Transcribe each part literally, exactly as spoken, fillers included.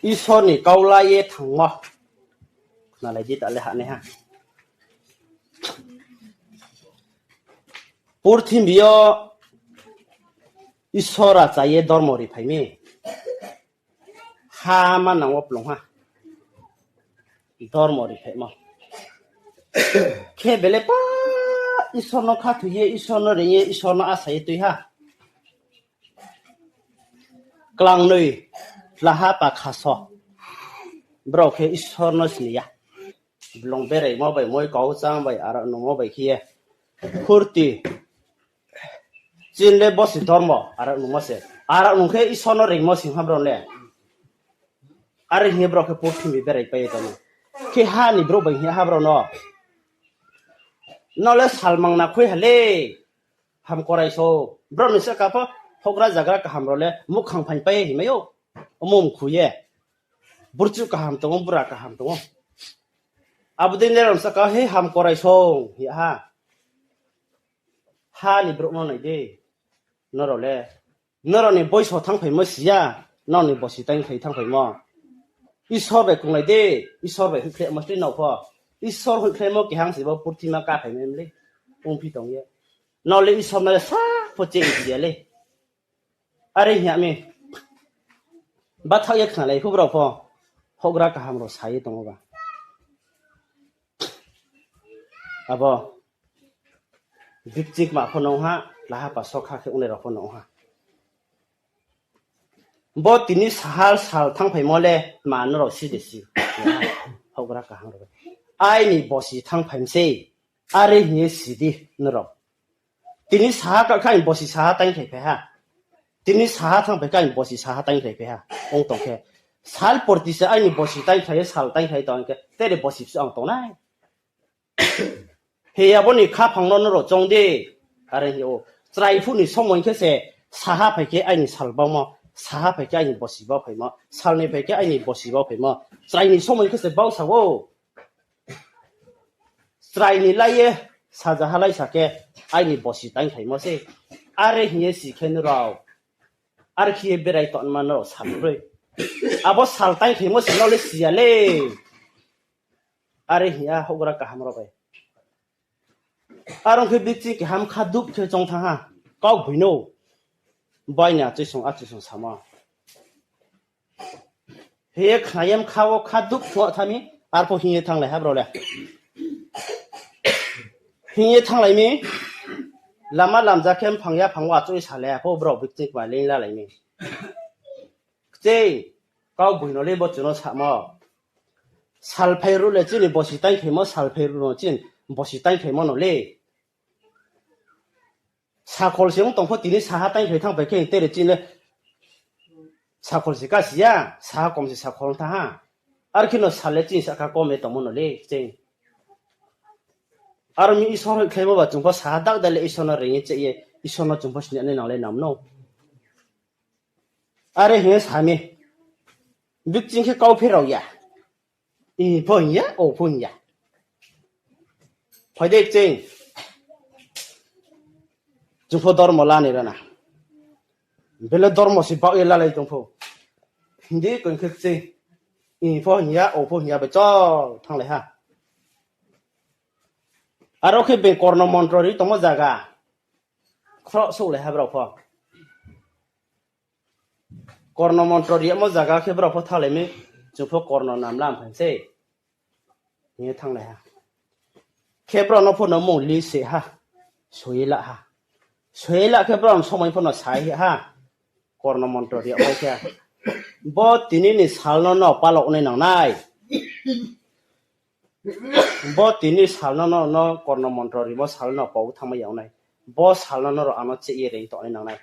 Isor ni kau la ye thangmo. Khna lai di, ta le ha nai ha. Purthimbi yo Isor achai ye dormo riphai mi. Ha manang wo plung ha. Dormo riphaimo. Khe bele pa Isor no khathoi ye, Isor no reing ye, Isor no asa ye tui ha. Klangnoi, tlaha pakha so. Brao khe Isor no sini ya. Blung beraimo bai, moi kau chang bai, arak nungmo bai khe ye. Phurti. Chini le bo se dormo, arak nungmo se. Arak nung khe Isor no reingmo sing ha brao le. Are hing ye brao khe purthimbi berai pai ye tong ou. Khe ha ni brouh bai hing ha brao no, nrao le salmang na khui ha le, hamkorai so. Brao ni sahka pho, houhgra zagra kaham rao le muhkhang phaing pai ye hingmai ou. Omo mkhu ye. Burchuh kaham tong ou, bura kaham tong ou. Abo dei nrao ni sahka he hamkorai so, hing ha. Ha ni brouh no nai di. Nrao le, nrao ni boiso thanngphaimo si ya, nrao ni bosi taingkhai thanngphaimo. Isor bai krunglai di, Isor bai hoihkhlaimo sri nrao pho. Isor hoihkhlaimo kehang se bo purthima kaphaimai mlei. Ongphi tong ye. Nrao le Isor no le sa pho cheng si ya le. Are hing ya mi. Bathaoh ye khnalai phu brao pho. Houhgra kaham rao sa ye tong ou ba. Abo bikching kma pho nung ha, laha pa sokha khe ongnai rao pho nung ha. Bo tini sahal sal thanngphaimo le tma nrao si de si. Houhgra kaham rao. Aini bosi thanngphai mi sei. Are hing ye si di nrao. Tini saha ka khe aini bosi saha taingkhai phai ha. Tini saha thanngphai khe aini bosi saha taingkhai phai ha. Ong tong khe. Sal porti se aini bosi taingkhai ye sal taingkhai tong khe. Tere bosi bsuh ang tong nai. He abo ni khaphang no nrao choung di. Are hing ou. Chrai phuh ni somoi khe se saha phai khe aini sal baumo. Saha phai khe aini bosi bau phaimo. Sal ni phai khe aini bosi bau phaimo. Chrai ni somoi khe se bau sa ou. Chrai ni lai ye sajaha lai sa khe aini bosi taingkhlaimo sei. Are hing ye si khe nrao. Are khe ye berai tongma nrao sal broi. Abo sal taingkhlaimo se nrao le si ya le. Are hing ya houhgra kaham rao bai. Are ong khe bikching khe ham kha dup khe choung thanng ha. Kaugboino. Bai ni achuisong achuisong samo. He khna ye mkha wo kha dup kho tha mi, arpho hing ye thannglai ha brao le. Hing ye thannglai mi, lama lamja khe mphang yaphang wo achouh ye salai ha pho brao bikching kma leing lalai mi. Kchei, kaugboino le bo chung no samo. Salphai ruh le chini bosi taingkhlaimo, salphai ruh no chini bosi taingkhlaimo no le. Sakhol se ong tong pho tini saha taingkhlai thanngphai khe tere chini le sakhol se kasi ya, saha kom se sakhol ong thanng ha. Are khe no sal le chini sahka kom ye tongmo no le chini. Aro mi Isor hoihkhlaimo ba chung pho saha dak da le Isor no reing ye cheh ye, Isor no chung pho sini nai nang le nam no. Are hing ye sa mi, bikching khe kau pherao ya. I pho hing ya, o pho hing ya. Phai de kching. Chung pho dormo la ni rana. Bele dormo se baoh ye lalai tong pho. Hing di kong khe kching. I pho hing ya, o pho hing ya, bai chol thannglai ha. Aro khe beng korno montro ri tongmo zaga. Khroh souhlai ha brao pho. Korno montro riyamo zaga khe brao pho thannglai mi, chung pho korno namla mphai sei. Hing ye thannglai ha. Khe brao no pho no mung list se ha. Soi la ha. Soi la khe brao no somoi pho no sai ha. Korno montro riyamo khe. Bo tini ni sal no no palok nai nang nai. Bo tini sal no no, no korno montro rimo sal no pau thanngmai yag nai. Bo sal no nrao ano cheh ye reing tong nai nang nai.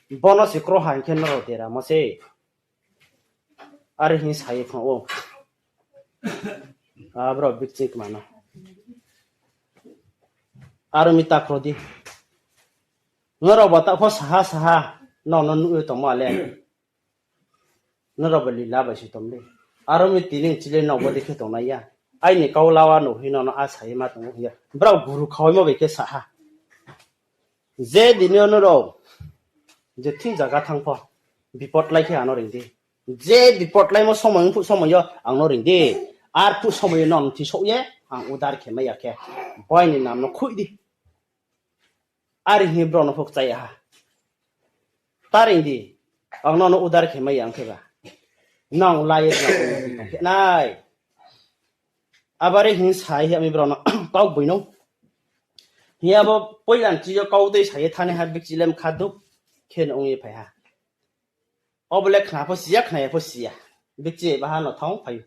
Bo no se kroha hing khe nrao deramo se. Are hing sa ye phang ou. Abrao bikching kma no. Aro mi ta khro di. Nrao ba ta pho saha saha. Nrao no nuh ye tongmo le. Nrao ba lila bai se tong le. Aro mi tini chile nrao bo dei khe tongnai ya. Aini kau lawa no hing no no asa ye ma tong ou hing ya. Brao guru khaoimo bai khe sa ha. Je dini yo nrao je thing zaga thanng pho, bipot lai khe ano reing di. Je bipot laimo somoi ongphuh somoi yo ang no reing di. Arphuh somoi yo nang thi souh ye ang udar khe mai ya khe, boi ni nam no khuih di. Are hing brao no pho kchai ha. Ta reing di, ang no no udar khe mai ya ong khe ba, nang la ye tong khe nai. Abare hing sa ye mi brao no kau boi no. Hing abo poila ni chi yo kau dei sa ye thanaiha bikchi le mkha duh khe no ong ye phai ha. Obo le khna pho si ya, khna ya pho si ya. Bikchi baha no thanng phai ou.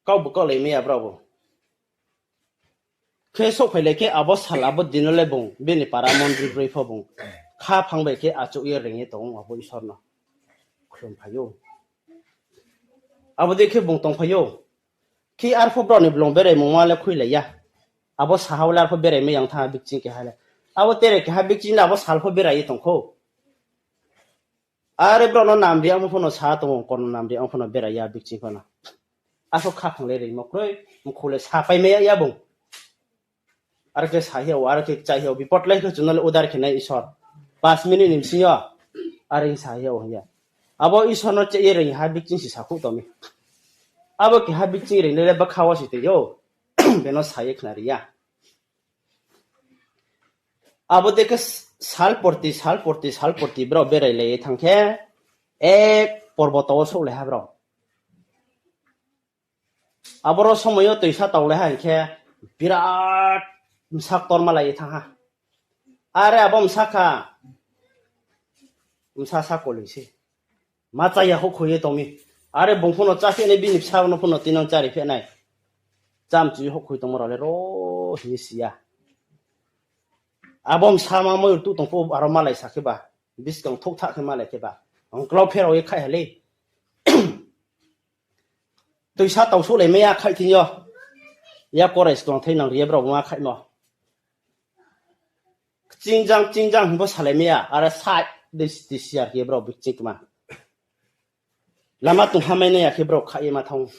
Kau bo kaulai mai ya brao bo. Khe souhphailai khe abo sal abo din no le bung bini para mondri broi pho bung khaphang bai khe achouh ye reing ye tong ou abo Isor no. Khlumphai ou. Abo dei khe bung tongphai ou. Khe arphuh brao ni blung beraimungma le khuilai ya. Abo saha wo le arphuh berai mai ya ong thanng ha bikching keha le. Abo tere keha bikching le abo sal pho berai ye tong khou. Are brao no nam ri ang pho no sa tong ou, kor no nam ri ang pho no berai ya bikching pho no. Arphuh khaphang le reingmo kroi, mkhu le sapai mai ya bung. Are khe sa hi ou, are khe kchai hi ou, bipot lai khe chung no le udar khe nai Isor. Pas minute ni bsing yo, are sa hi ou hing ya. Abo Isor no cheh ye reing ha bikching si sakhouh tong mi. Abo keha bikching reingnai le bkha wo si tong ou, beno sa ye khnari ya. Abo dei khe sal porti, sal porti, sal porti brao berailai ye thanng khe, ek porboto wo souhlai ha brao. Aboro somoi yo toisa taolai ha hing khe, birat bsa ktorma lai ye thanng ha. Are abo bsa kha, bsa sa koloi se. Ma cha ya houhkhoi ye tong mi. Are bung pho no chá phehnai, bini bsa no pho no tinang chári phehnai. Chámchu ye houhkhoi tongmo rao le ro hing ye si ya. Abo bsa ma moi rtuh tong pho aro malai sa khe ba, buskang thouhthah khe malai khe ba, ang klau pherao ye khaih ha lei. Toisa tau souhlai mai ya khaih thing yo. Yakorai skang thai nang ri ye brao ma khaihmo. Kchingjang, kchingjang hing pho salai mai ya, are sa dei siti siar khe brao bikching kma. Lama tongha mai nai ya khe brao khaih ye ma thanng ou.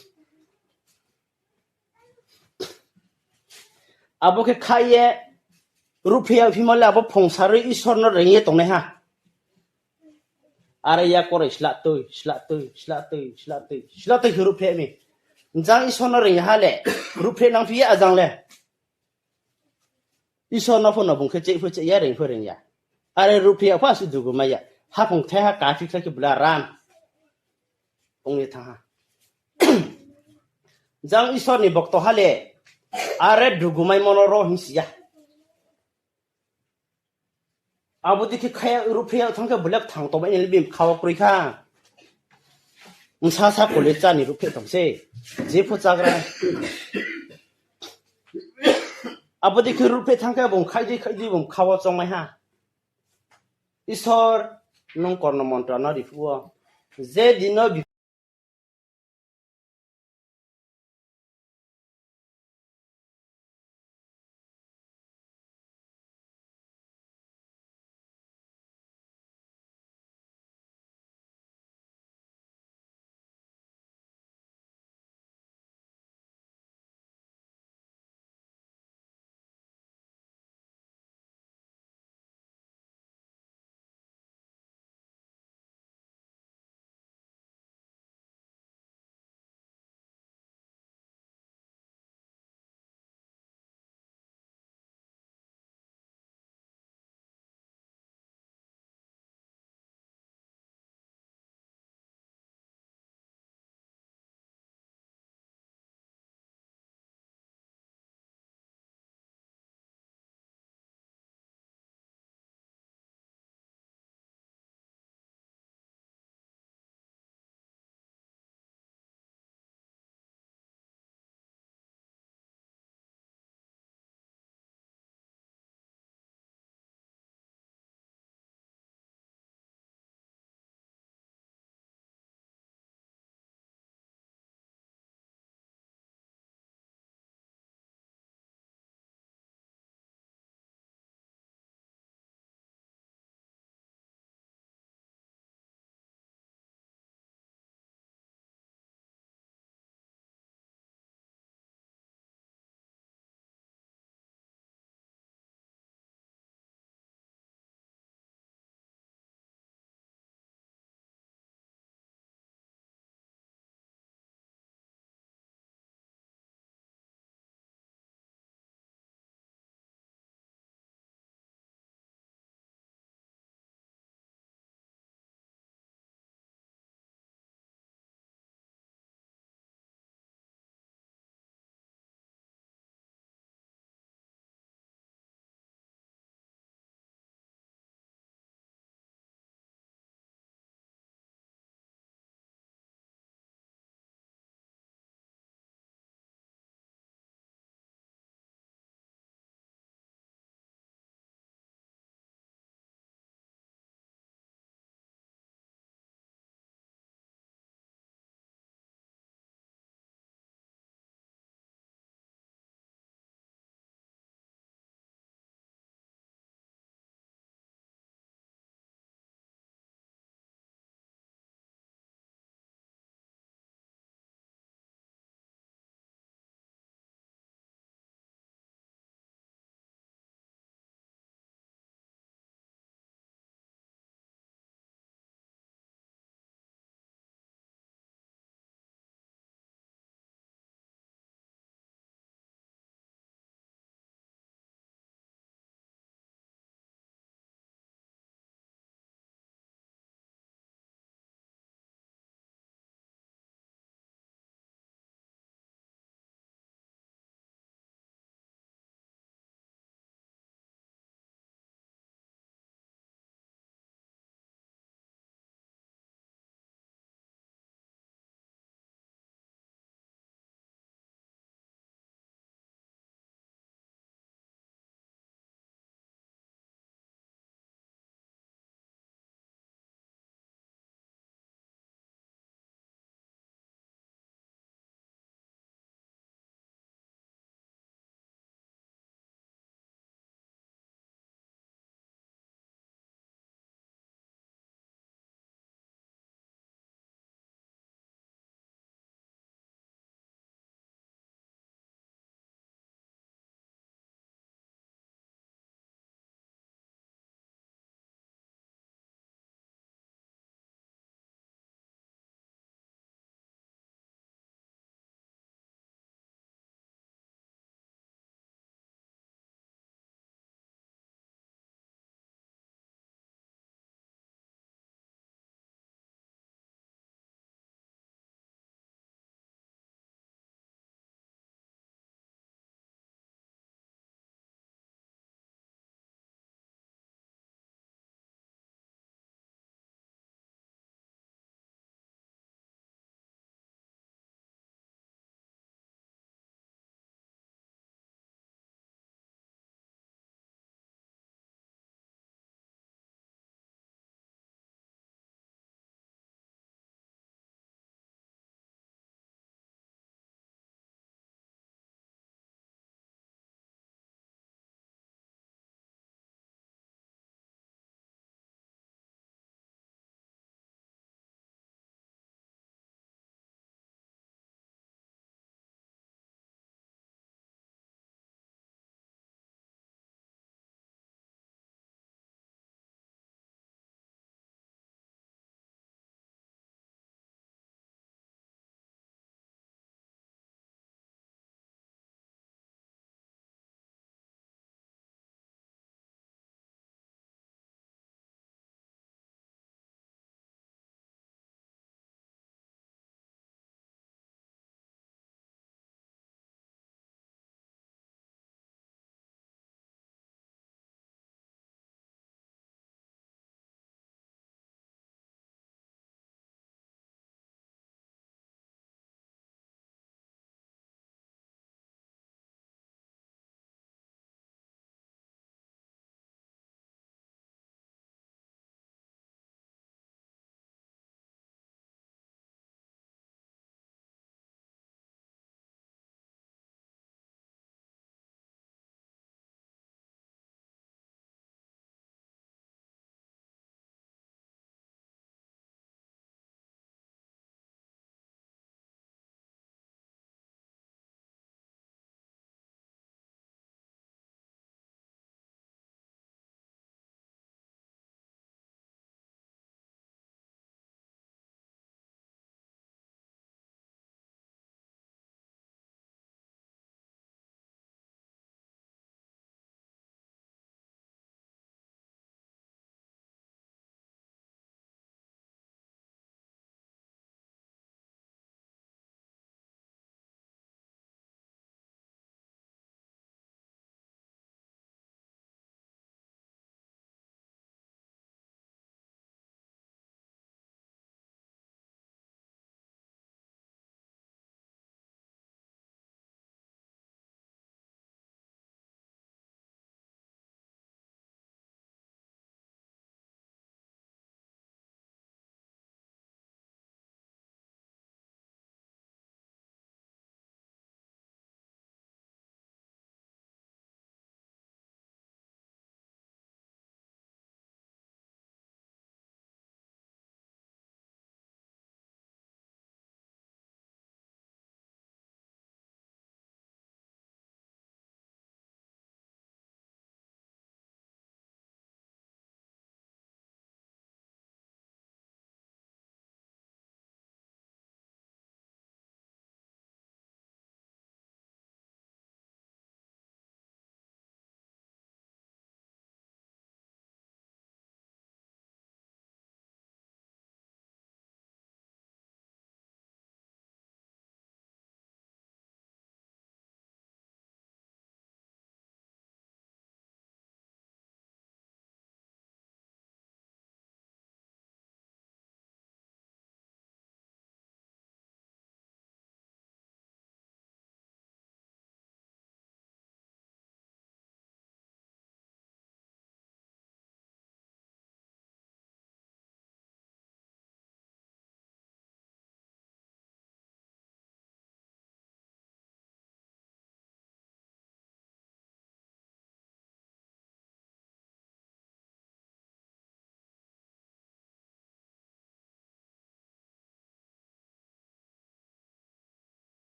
Abo khe khaih ye ruhphreh yagphimo le abo phongsaroi Isor no reing ye tongnaiha. Are yakorai slatui, slatui, slatui, slatui, slatui khe ruhphreh mi. Jang Isor no reing ha le, ruhphreh nangphi ye ajang le. Isor no pho no bung khe cheh pho cheh ya, reing pho reing ya. Are ruhphreh ya pho asuh dugu mai ya. Haphung thaiha kaphi khlai khe bla ran ong ye thanng ha. Jang Isor ni bokto ha le, are dugumaimo no ro hing si ya. Abo dei khe khaih ruhphreh yag thanng khe bung le kthang tongmai nai le bini bkha wo kroi kha. Bsa sa koloi chá ni ruhphreh tong se. Je pho chágra. Abo dei khe ruhphreh thanng khe bung khaih dei khaih dei bung bkha wo choungmai ha. Isor, nung korno montra no ri phuh wo, je din no